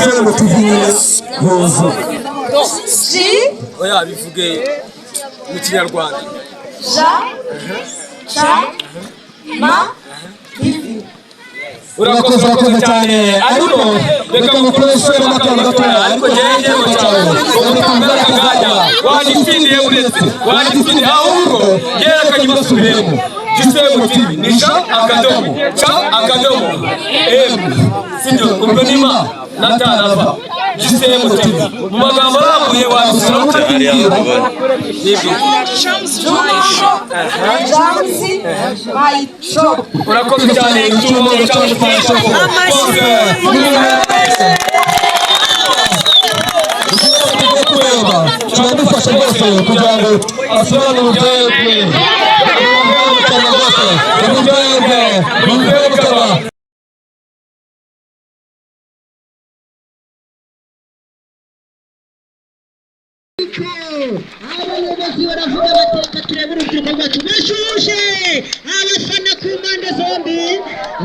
GCM TV yuzuye. J Oya, bivuge mu Kinyarwanda. J C M TV. Urakoze, urakoze cyane, ariko reka ngukoreshe akantu gatoya, ariko njyewe igihembo cyawe ubu aka kanya wagitsindiye, uretse wagitsindiye, ahubwo yerekanye basubiremo. GCM TV ni J akadomo C akadomo M, sibyo? Ubwo ni M na T na V. GCM TV mu magambo arambuye wabisura. Nibyo. James My Shop. Urakoze cyane, Cyuma James My Shop. Tugiye kureba kiradufasha rwose kugira ngo asobanure uburyohe cyane rwose, uburyohe uburyohe bukaba. Abayobozi baravuga bati: "Reka turebe urubyiruko rwacu." Bashuhuje abafana ku mpande zombi,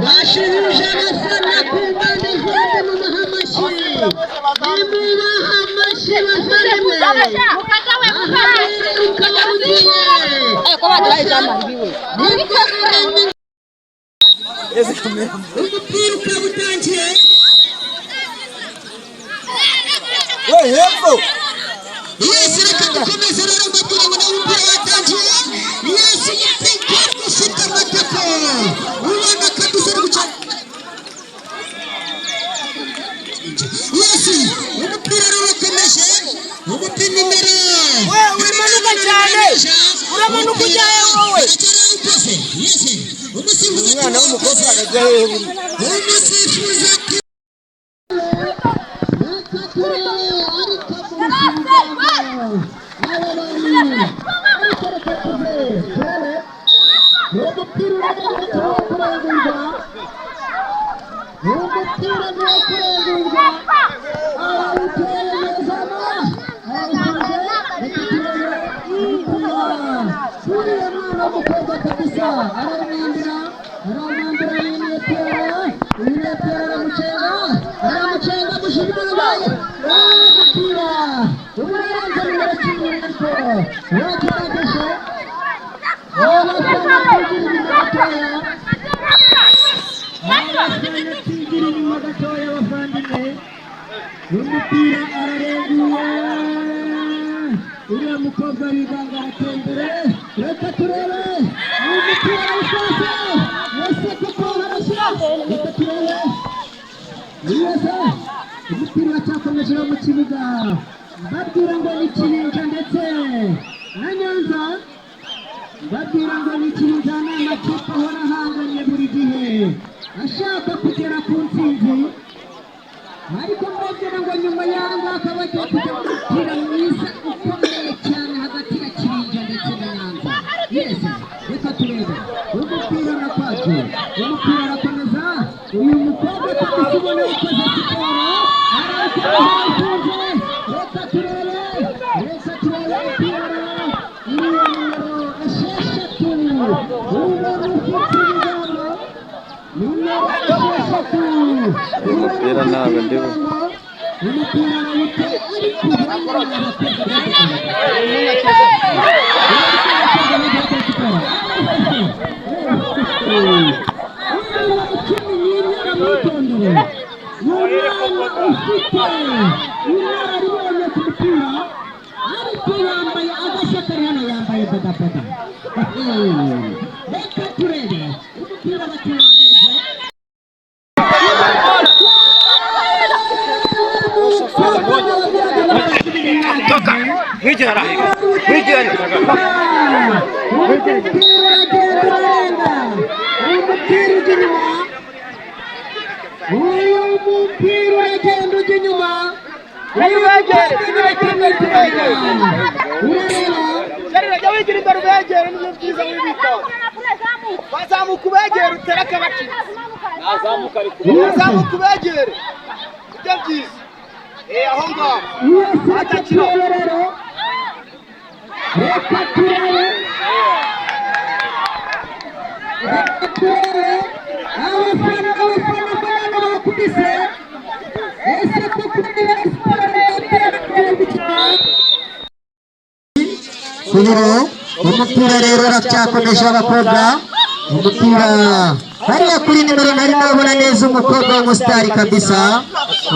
bashuhuje abafana ku mpande zombi. Mubaha amashyi, nimubaha amashyi bavandimwe. Aha rero rukaba rugiye nibwo umupira ukaba utangiye. Hepfo. Yes, reka dukomeze rero, mbabwira ngo nawe umupira watangiye. Yes, umupira ufite amatako ubona kabisa ari guca. Yes, umupira rero urakomeje, umupira nimero Uramanuka cyane, uramanuka ujya he wowe? Yes, umusifuzi. Umwana w'umukobwa arajya hehe buriya? Umusifuzi ati: "Reka turebe." Ariko aba bantu, ariko reka tuve turebe. Umupira uragenda uwo kurengurwa, umupira ni uwo kurengurwa, arawuteye neza, arawufunze. Reka turebe umupira uriya mwana w'umukobwa kabisa arawumwambura, arawumwambura. Yinetera, yinetera, aramucenga, aramucenga, mushimira umupira uburenganzira nimero 10, ariko wagerageje. Abafana twigira inyuma gatoya, abafana twigira inyuma gatoya, bavandimwe. Umupira ararenguye, uriya mukobwa wiganga aratembere. Reka turebe umupira awufashe ese kuko harashya. Reka turebe neza, umupira uracyakomeje mu kibuga. Mbabwira ngo ni Kibinja ndetse na Nyanza, mbabwira ngo ni Kibinja, ni amakipe ahora ahanganye buri gihe ashaka kugera ku ntsinzi. Ariko mbabwira ngo nyuma y'aho ngaho akaba bagiye kujya mu mupira mwiza ukomeye cyane hagati ya Kibinja ndetse na Nyanza. Yes, reka turebe umupira na kwacu, umupira arakomeza. Uyu mukobwa kabisa ubona yakoze siporo, arawukomeza, arawufunze. Reka turebe, reka turebe umupira uriya nimero 6 ubona ufite ibigango, nimero 6. Umupira ntabwo ndi Umupira arawuteye, ariko abakobwa 11 aramwitondere. Ni umwana ufite inararibonye ku mupira, ariko yambaye agashya kari hano, yambaye bodaboda. Reka turebe umupira batiwarenze. Toka mwijera mwijera. Umupira uragenda urarenga, umupira ujya inyuma, uyu mupira uragenda ujya inyuma. Ubegere, ubegere. Urareba. Sharira, jya wigira imbere ubegere, nibyo byiza wibitaho. Wazamuka ubegere, utere akabacitse. Wazamuka ubegere, nibyo byiza. Aho ngaho. Yes, reka turebe rero, reka turebe, reka turebe abafana, abafana, abafana bakubise. Ese koko Rero umupira rero uracyakomeje, abakobwa. Umupira hariya kuri nimero nari nabona neza, umukobwa w'umusitari kabisa,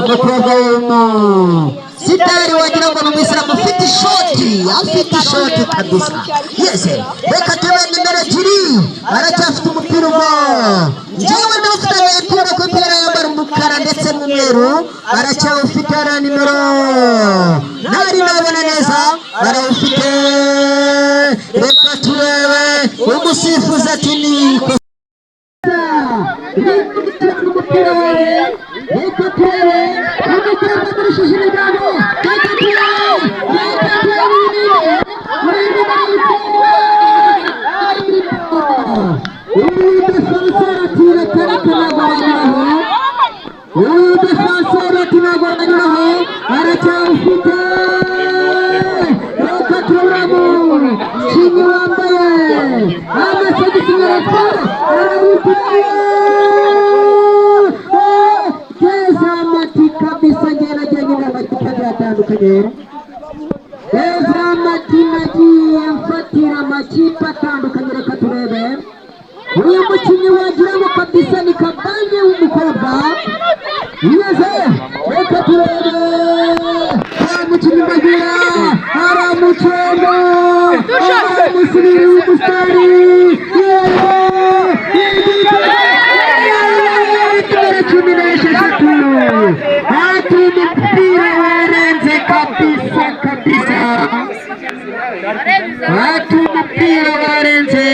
umukobwa w'umusitari wagira ngo ni umuyisilamu, ufite ishoti, afite ishoti kabisa. Yes, reka tube nimero 2 aracyafite umupira. Ubwo njyewe ndawufite umupira ku ipira, yambara umukara ndetse n'umweru, aracyawufite. Hariya nimero ntari nabona neza, arawufite. Reka turebe, umusifuzi ati ni umupira wawe. Reka turebe umukobwa agurishije ibigango. Reka turebe, reka turebe uyu défenseur ati reka reka, ntabwo banyuraho. Uyu défenseur ati ntabwo banyuraho, aracyawufite. Reka turebe umukinnyi wambaye amasogisi meza, arawufite. Keza amati kabisa, ngera nyine amakipe agiye atandukanye. Keza amati, nagiye mfatira amakipe atandukanye. Reka turebe uyu mukinnyi wagira ngo kabisa ni kabange w'umukobwa. Yes, reka turebe wa mukinnyi mbagira, aramucenga, aramusubira w'umusitari. Nimero 16 ati umupira warenze kabisa kabisa, ati umupira warenze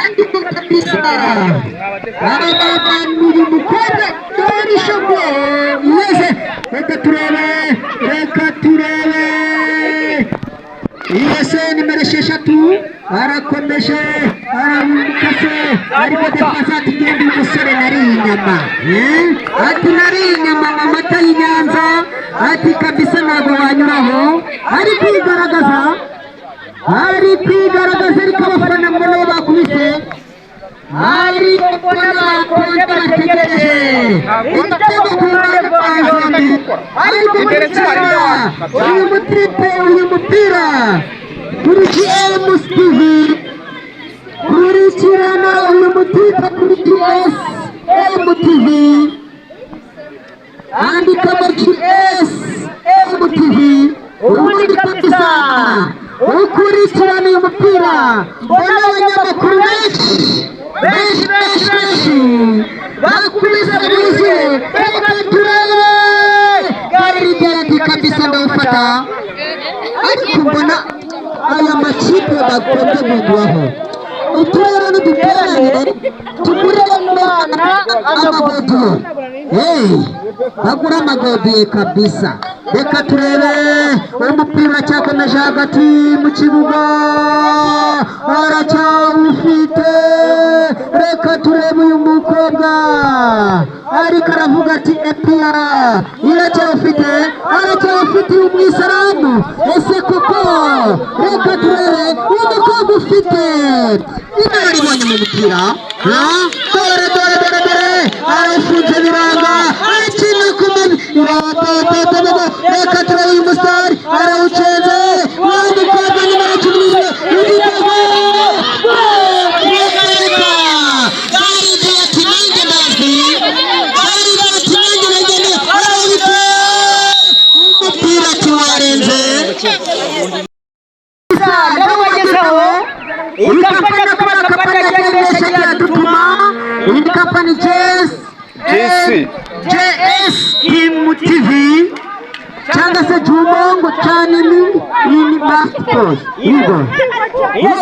ariko kabisa. Aba uyu mukobwa dorishogo. Yes, reka turebe, reka turebe. Yes, nimero 6 arakomeje, aramukase, ariko défense ati genda umusore, nariye inyama. Ati nariye inyama mu mata y'Inyanza, ati kabisa ntabwo wanyuraho. Ari kwigaragaza, ari kwigaragaza, ariko abafana mbona bakubise, ariko mbona bakonje, bategereje igitego ku mpande zombi. Ariko kurikirana uyu mutipe, uyu mupira kuri GM TV, kurikirana uyu mutipe kuri GS MTV, andikamo GS MTV, ubundi kabisa ukurikirana uyu mupira. Mbona abanyamakuru benshi benshi benshi benshi bakubise buzuye. Reka turebe, gari ati kabisa ndawufata, ariko mbona aya makipe bakunze kugwaho. Uturere n'uduterane tugurire amagodiyo, bagura amagodiyo kabisa. Reka turebe, umupira uracyakomeje hagati mu kibuga, aracyawufite. Reka turebe uyu mukobwa, ariko aravuga ati epiyara iracyawufite, aracyawufite uyu mwisaramu. Ese koko, reka turebe uyu mukobwa ufite inararibonye mu mupira. Dore dore dore dore, arafunze biranga, arakina ku mavi. Reka turebe uyu musitari, arawucenze wa mukobwa nimero 11, igitego! Reka reka, gari ati nanjye ndazi, gari ati nanjye nagende, arawufite umupira ati warenze. Ndabagezaho Iyi kampani akaba ari kampani yagendesha yadutuma, iyi kampani JS JC. JS Team TV cyangwa se Jumongo Channel in Masters. Yego. Yes.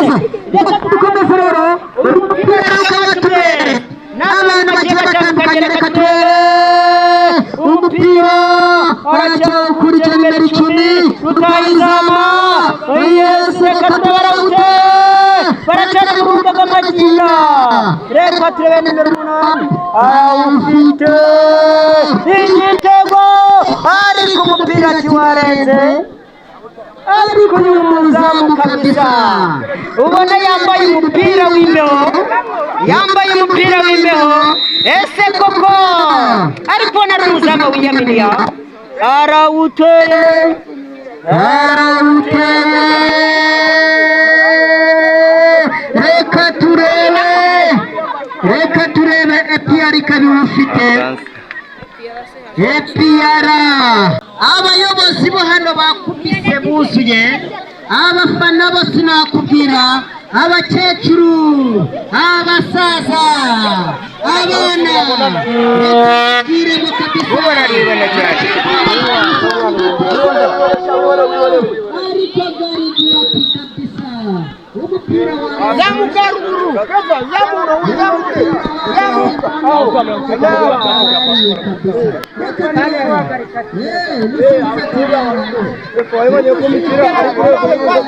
Dukomeze rero umupira ukaba turere n'abantu bagiye batandukanye. Reka turebe umupira, aracyawukurikira nimero 10 rutayizama. Yes, reka tubarawute. Baracyari ku rubuga rw'amakina. Reka turebe nimero 8 awufite, igitego, ariko umupira kiwarenze. Ariko uyu muzamu kabisa Ubona yambaye umupira w'imbeho, yambaye umupira w'imbeho. Ese koko, ariko ubona ari umuzamu wiyaminiya, arawuteye. Arawuteye, reka turebe, reka turebe. APR ikaba iwufite. APR, abayobozi bo hano bakubise buzuye, abafana bo sinakubwira, abakecuru, abasaza, abana, reka kabisa. Ariko gardien ati kabisa umupira wawe. Zamuka ruguru. Kava, zamura, uzamure. Zamuka. Aho. Reka turebe. Wabonye ko umupira ari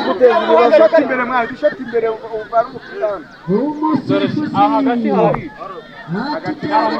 guteza imbere mwana, ishoti imbere uvana umupira. Umusifuzi Hagati hari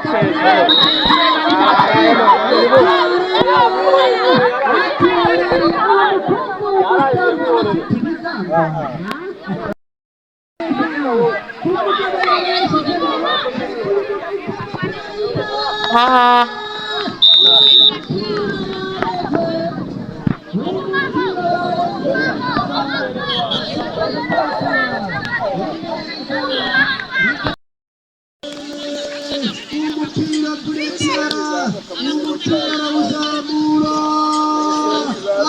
Umupira kurekera, umupira arawuzamura,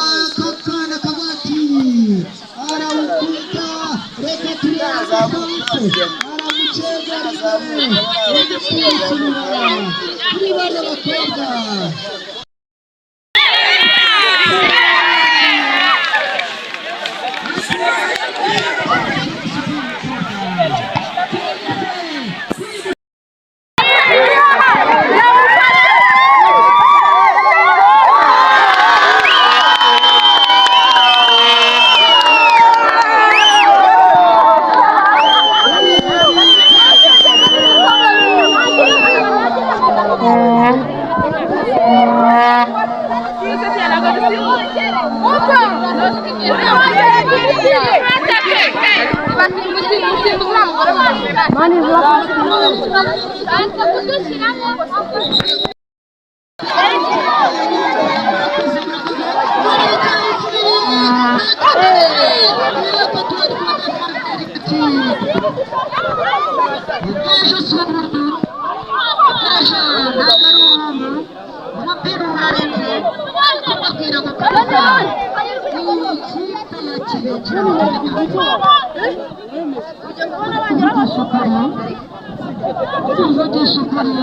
aka kana kabati arawukubita, reka turebe amasase, aramucenga rimwe, umupira ukinira kuri bano bakobwa. Ejo si umuntu, ejo ntabwo ari umuntu, umupira urarenze, ariko mbabwira ngo kabisa iyi kipe ya Kirekire, tuvugisha ukuri, tuvugisha ukuri,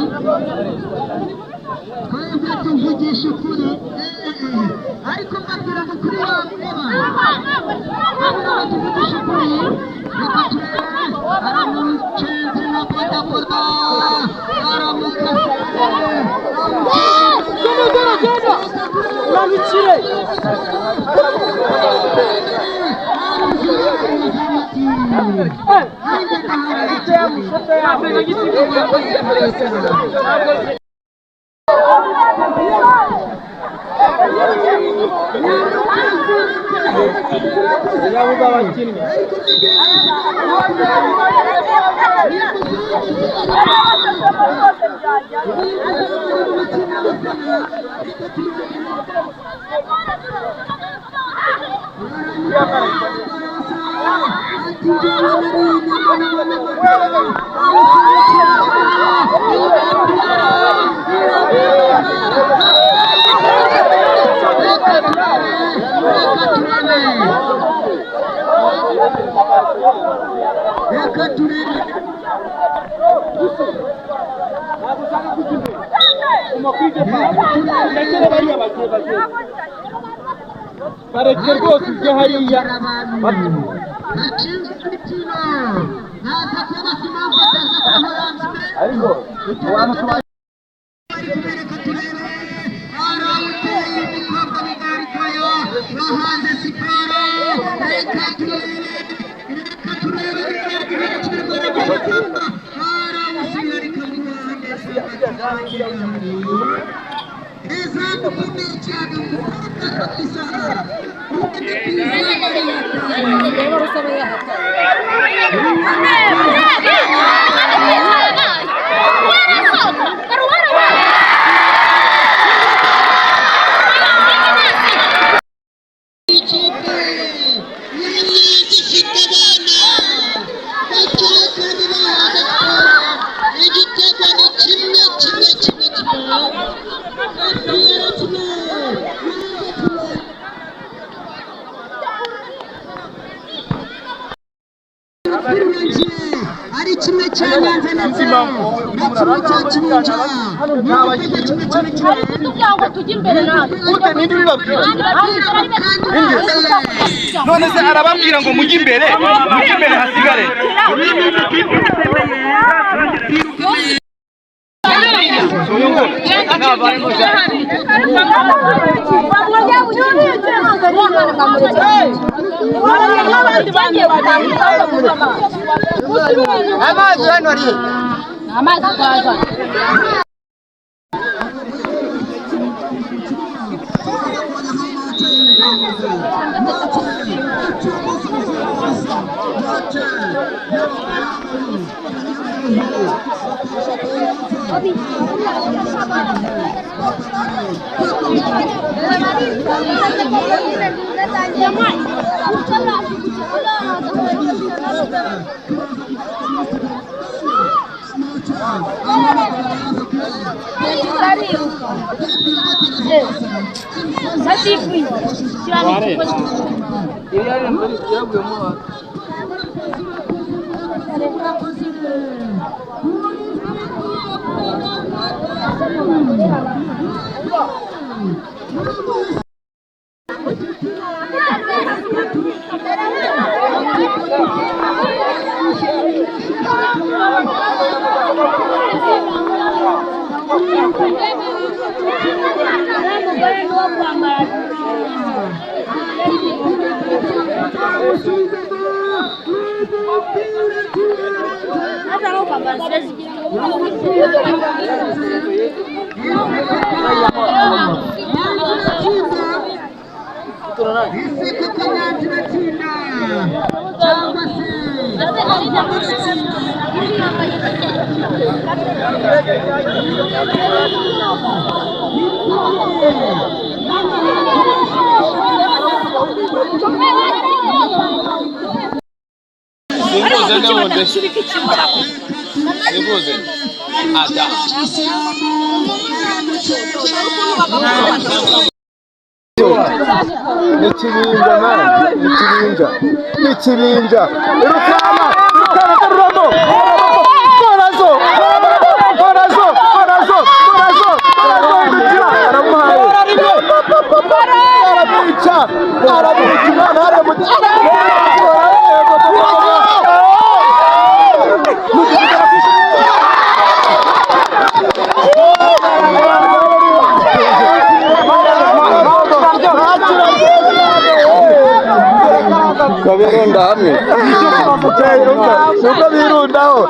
twebwe tuvugisha ukuri, ariko mbabwira ngo kuri wa mubona tuvugisha ukuri, reka turebe, aramucenze na bodaboda, aramukase. Reka turebe. Bareke rwose ujye hariya. Bashinzwe imikino ntaza kubasa impamvu ataza kubaranza imbere. Ariko Bari kubereka, turebe, arawuteye umukobwa bigarikayo bahanze siporo, reka turebe, reka turebe, arawusubira rikamuha izamu ukomeye cyane, umukobwa kabisa. Ari kimwe cya Nyanza ndetse na kimwe cya Kibunja, ni igitego kimwe kimwe kimwe. Kugira ngo tujye imbere natwe. Gute ninde ubibabwira? None se arababwira ngo mujye imbere, mujye imbere hasigare. Amazi hano ari amazi twazana. Simbuze n'ubundi. Simbuze. Ada. Ni kibinja man, ni kibinja. Ni kibinja. Irukana, irukana garuramo. Korazo, korazo, korazo, korazo, korazo indukira. Aramuhaye. Aramwica, aramwica umwana hariya mu Kabirunda hamwe suko birundaho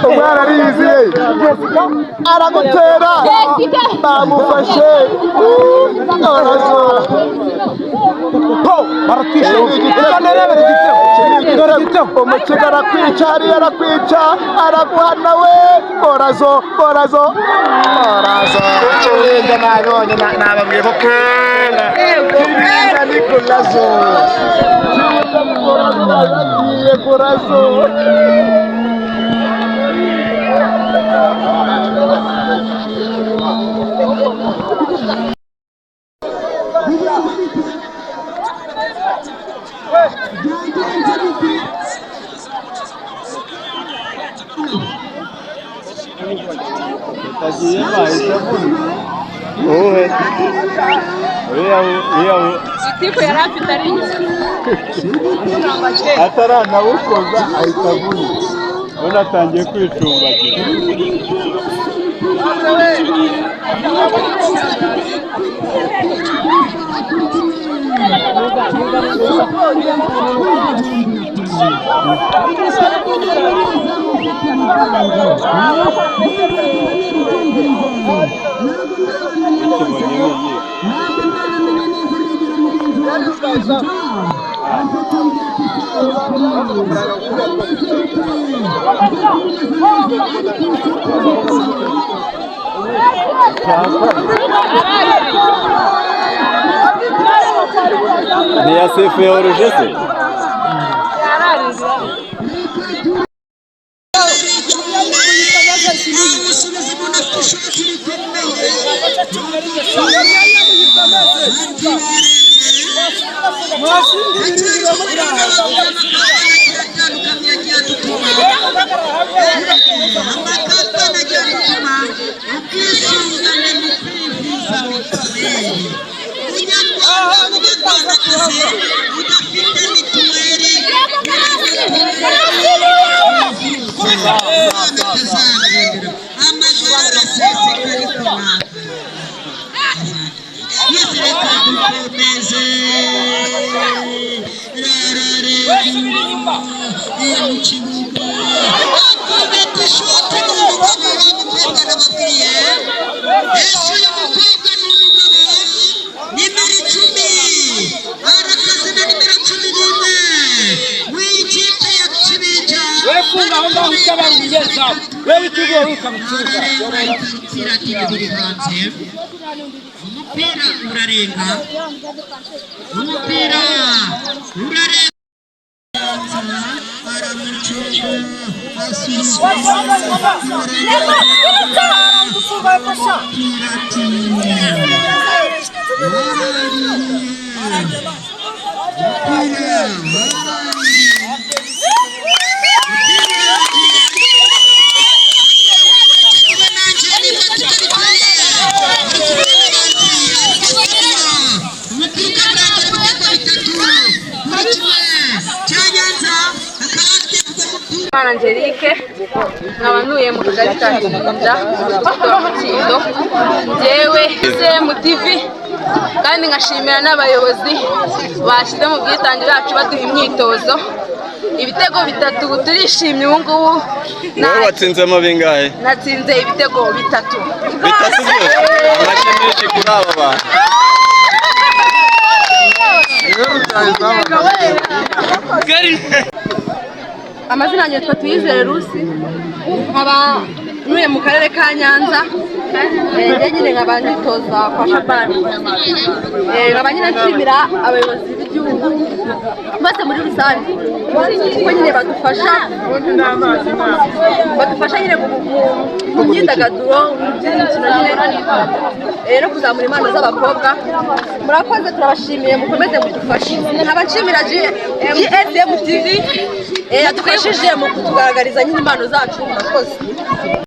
umwana ariyiziye aragutera bamufashe umukiga arakwica hariya arakwica araguhana we korazo korazo korazo Kibinja nabonye nababwiye ko kera Kibinja ni korazo Kibinja ni korazo nababwiye korazo. Uwuhe? Uriya uriya Itiku yari afite ari inyuma. ataranawukoza ahita avunika, ubona atangiye kwicumbagira. Ukibonye nk'iyi ntiyasifuye oruje se? Arasubiza umuntu afite ishoti rikomeye. Amakampani ajya gutuma ubwisungane mu kwivuza mituweli. Munyarwanda, munyarwandakazi udafite mituweli, umwana atazagendera amagara araseseka, ariko ntabwo yose. Reka dukomeze iyo mu kibuga akubita ishoti. Ni umugabo wa mukobwa nababwiye. Ese uyu mukobwa ni umugabo? Nimero 10 arakaze na nimero 11 w'iyi kipe ya Kibinja. We funga aho ngaho utabara umunyezamu, we witeguye wiruka mu kibuga. Umupira uri hanze, umupira urarenga, umupira urarenga, aramucunga, asubiza umupira ati waraririye umupira waraririye. Imana Angelique, nkaba ntuye mu kagari ka Kibinja, umudugudu wa Mukindo. Njyewe CMTV, kandi nkashimira n'abayobozi bashyize mu bwitange bwacu baduha imyitozo. Ibitego bitatu, ubu turishimye ubu ngubu. Wowe watsinzemo bingahe? Natsinze ibitego bitatu. Bitatu byose? Amashyi menshi kuri aba bantu. Amazina yanjye yitwa Tuyizere Rusi, nkaba ntuye mu karere ka Nyanza. Njye nyine nkaba nitoza kwa Shabani. Nkaba nyine nshimira abayobozi b'igihugu bose muri rusange, kuko nyine badufasha nyine mu myidagaduro, mu by'imikino nyine, no kuzamura impano z'abakobwa. Murakoze, turabashimiye, mukomeze mudufashe. Nkaba nshimira GSM TV yadufashije mu kutugaragariza nyine impano zacu. Murakoze.